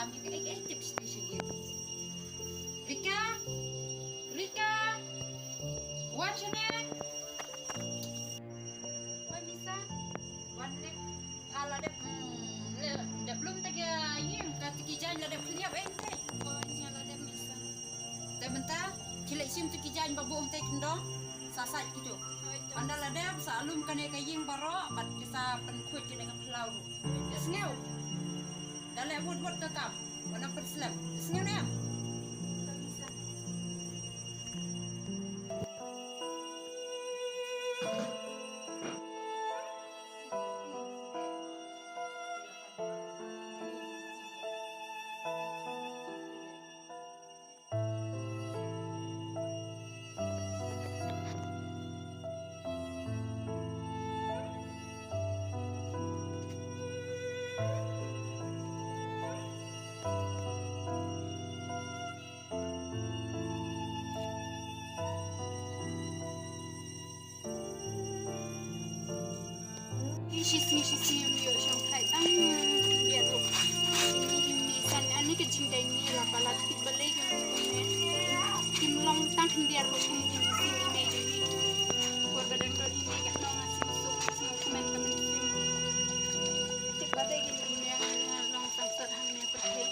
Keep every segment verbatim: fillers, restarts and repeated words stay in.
Ami ka ek ek tip station ye. Rika, Rika, wan shane. Oi Misan, wan ne. Pha la dep, hmm, le dep lum ta ka ïing, ka ta ki jaiñ la dep khliap eng te. Oi, nga la dep Misan. Te mynta ki leh shim tu ki jaiñ ba buh te kyndong. Sa sait kitu. Oi, to. Ynda la dep sa lum kane ka ïing baroh bad ki sa pynkhuid kane ka phyllaw ruh. Ïa sngew. Da leh wut wut ka kam. Wan ap slem. Ïa sngew ne em? To Misan. Shi sngi shi sngi ym ïoh shong phai tang khyndiat ruh. Ini imi san ani ka jingdai ni la palat tip balei ka ym kum ne. Kim long tang khyndiat ruh kum kum sim ime jong ni. Por ba dang don ime ka nong asim suk suk kmen ka mynsiem. Tip balei ka ym ïoh long sangsot hangne pyrthei.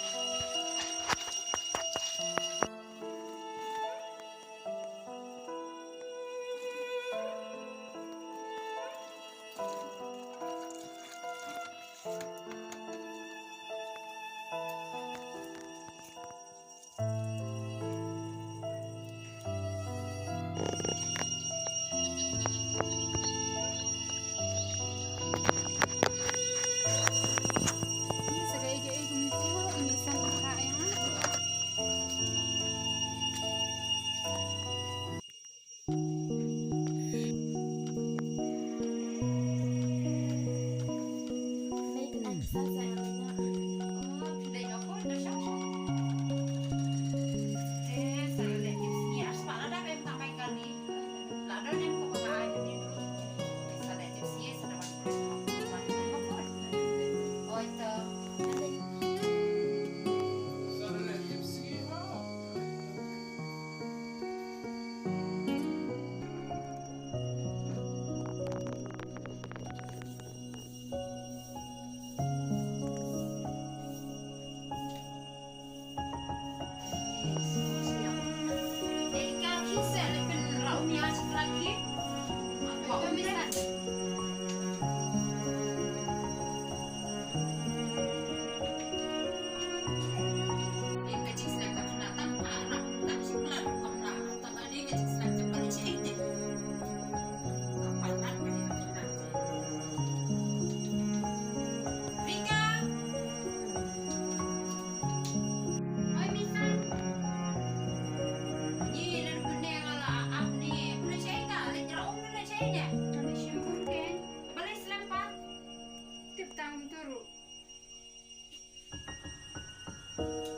Tip tang turu.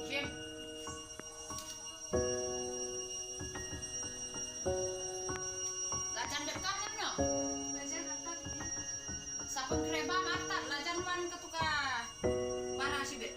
Shim. La jan dep kam ne mano? La jan atat ne. Sa pynkhreh bam atat, la jan wan katu ka para shibit.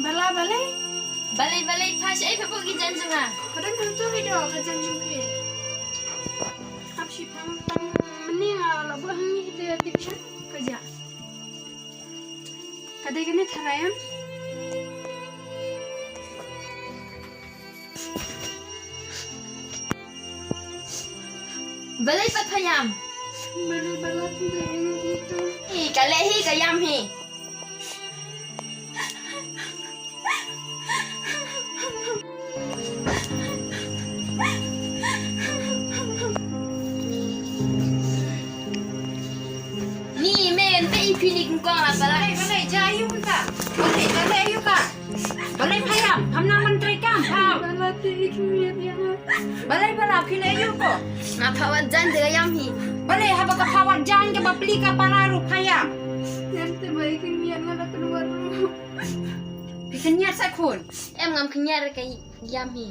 Bala, balei? Balei, balei, pha shaei pha buh ki jaiñ jong nga? Pha don hangto hi doh ka jaiñ jong phi. Hap shi phang tang mynne nga la buh hangne hi te tip sha ka jaka. Ka dei kane tharai em? Balei pat pha ïam? Balei, balei phi leh ïa nga kumto? Hi, ka leh hi, ka ïam hi. Ente i phi ni kong la balei. Balei, balei, ja aïu mynta? Balei, balei aïu ka? Balei pha ïam, pham nang ban trei kam, pha. Balei te i khmih ïa nga. Balei, balei phi leh aïu ko? Nga pha wat jan de ïam hi. Balei haba ka pha wat jan ka bapli ka para ruh pha ïam. Ente ba i khmih ïa nga la kynwar ruh. Phi khynñiat sa khun. Em ngam khynñiat ka ïam hi.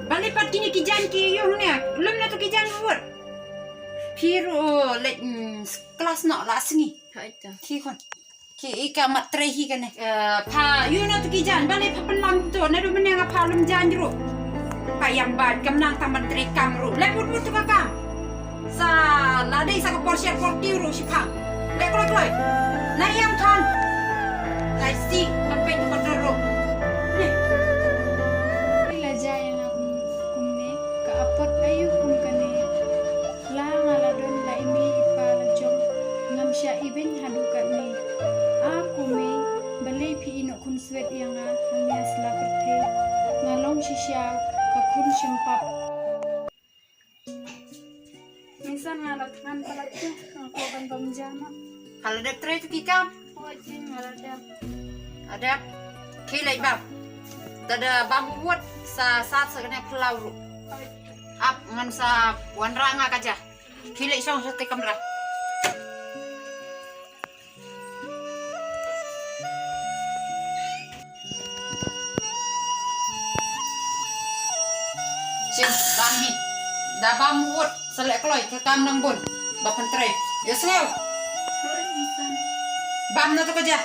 Balei pat kine ki jan ki ïoh ne? Lum na to ki jan wut. Phi ruh leh, mm, klas noh la sngi. Hai ta. Ki khun. Ki i ka mat trei hi kane. Eh, pha ïoh na to ki jan balei pha pynlang to na du mynne nga pha lum jan ruh. Pha ïam ba kam nang tang ban trei kam ruh. Leh mut mut to ka kam. Sa la dei sa ka por sher por tiu ruh shi pha. Leh kloi kloi. Na ïam than. Lai si man peit to ka dor ruh. Neh. Phi la jia ïa nga kum, kumne ka apot aïu kum kane. La nga la don la i mei i pa la jong. Ngam shah ibeiñ haduh katne. A ko mei balei phi ïeh noh khun swet ïa nga hangne ha sla pyrthei. Nga long shisha ka khun shempap. Nisan nga la thngan palat te, nga kwah ban bam ja noh. Pha la dep trei to ki kam? Hooid, nga la dep. La dep. Khie leit bam. Te da bam wut sa sat sa kane phyllaw ruh. Hooid. Ap ngan sa wanrah nga ka ja. Khie leit shong sha te kamra. Shin, bam hi. Da bam wut, sa leh kloi, ka kam nang bun. Ba pyntrei. Ïohsngew. Bam na to ka ja.